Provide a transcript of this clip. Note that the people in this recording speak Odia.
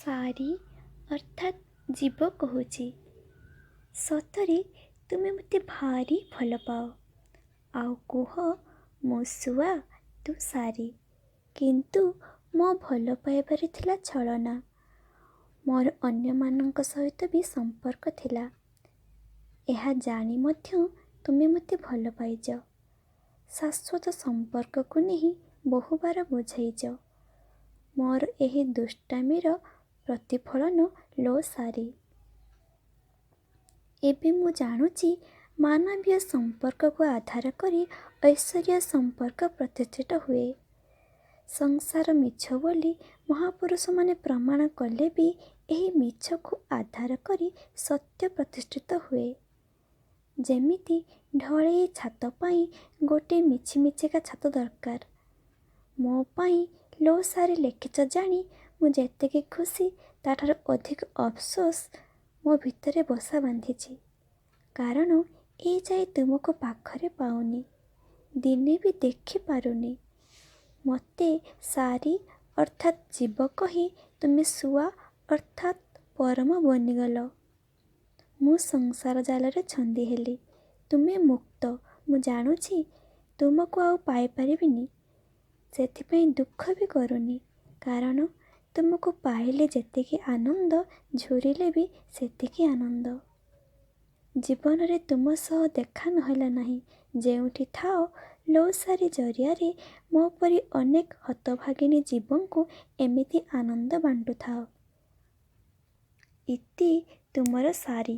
ସାରୀ ଅର୍ଥାତ୍ ଜୀବ କହୁଛି। ସତରେ ତୁମେ ମୋତେ ଭାରି ଭଲ ପାଅ ଆଉ କୁହ ମୁଁ ଶୁଆ, ତୁ ସାରୀ। କିନ୍ତୁ ମୋ ଭଲ ପାଇବାରେ ଥିଲା ଛଳନା। ମୋର ଅନ୍ୟମାନଙ୍କ ସହିତ ବି ସମ୍ପର୍କ ଥିଲା। ଏହା ଜାଣି ମଧ୍ୟ ତୁମେ ମୋତେ ଭଲ ପାଇଛ। ଶାଶ୍ୱତ ସମ୍ପର୍କକୁ ନେଇ ବହୁବାର ବୁଝାଇଛ। ମୋର ଏହି ଦୁଷ୍ଟାମିର ପ୍ରତିଫଳନ ଲୋ ସାରୀ। ଏବେ ମୁଁ ଜାଣୁଛି ମାନବୀୟ ସମ୍ପର୍କକୁ ଆଧାର କରି ଐଶ୍ୱରୀୟ ସମ୍ପର୍କ ପ୍ରତିଷ୍ଠିତ ହୁଏ। ସଂସାର ମିଛ ବୋଲି ମହାପୁରୁଷମାନେ ପ୍ରମାଣ କଲେ ବି ଏହି ମିଛକୁ ଆଧାର କରି ସତ୍ୟ ପ୍ରତିଷ୍ଠିତ ହୁଏ। ଯେମିତି ଢଳେଇ ଛାତ ପାଇଁ ଗୋଟେ ମିଛିମିଛିକା ଛାତ ଦରକାର। ମୋ ପାଇଁ ଲୋ ସାରୀ ଲେଖିଛ ଜାଣି ମୁଁ ଯେତିକି ଖୁସି, ତା'ଠାରୁ ଅଧିକ ଅଫସୋସ ମୋ ଭିତରେ ବସା ବାନ୍ଧିଛି। କାରଣ ଏ ଯାଏ ତୁମକୁ ପାଖରେ ପାଉନି, ଦିନେ ବି ଦେଖିପାରୁନି। ମୋତେ ସାରୀ ଅର୍ଥାତ୍ ଜୀବ କହି ତୁମେ ଶୁଆ ଅର୍ଥାତ୍ ପରମ ବନିଗଲ। ମୁଁ ସଂସାର ଜାଲରେ ଛନ୍ଦି ହେଲି, ତୁମେ ମୁକ୍ତ। ମୁଁ ଜାଣୁଛି ତୁମକୁ ଆଉ ପାଇପାରିବିନି, ସେଥିପାଇଁ ଦୁଃଖ ବି କରୁନି। କାରଣ ତୁମକୁ ପାଇଲେ ଯେତିକି ଆନନ୍ଦ, ଝୁରିଲେ ବି ସେତିକି ଆନନ୍ଦ। ଜୀବନରେ ତୁମ ସହ ଦେଖା ନହେଲା ନାହିଁ। ଯେଉଁଠି ଥାଅ, ଲୋ ସାରୀ ଜରିଆରେ ମୋ ପରି ଅନେକ ହତଭାଗିନୀ ଜୀବଙ୍କୁ ଏମିତି ଆନନ୍ଦ ବାଣ୍ଟୁଥାଅ। ଇତି ତୁମର ସାରୀ।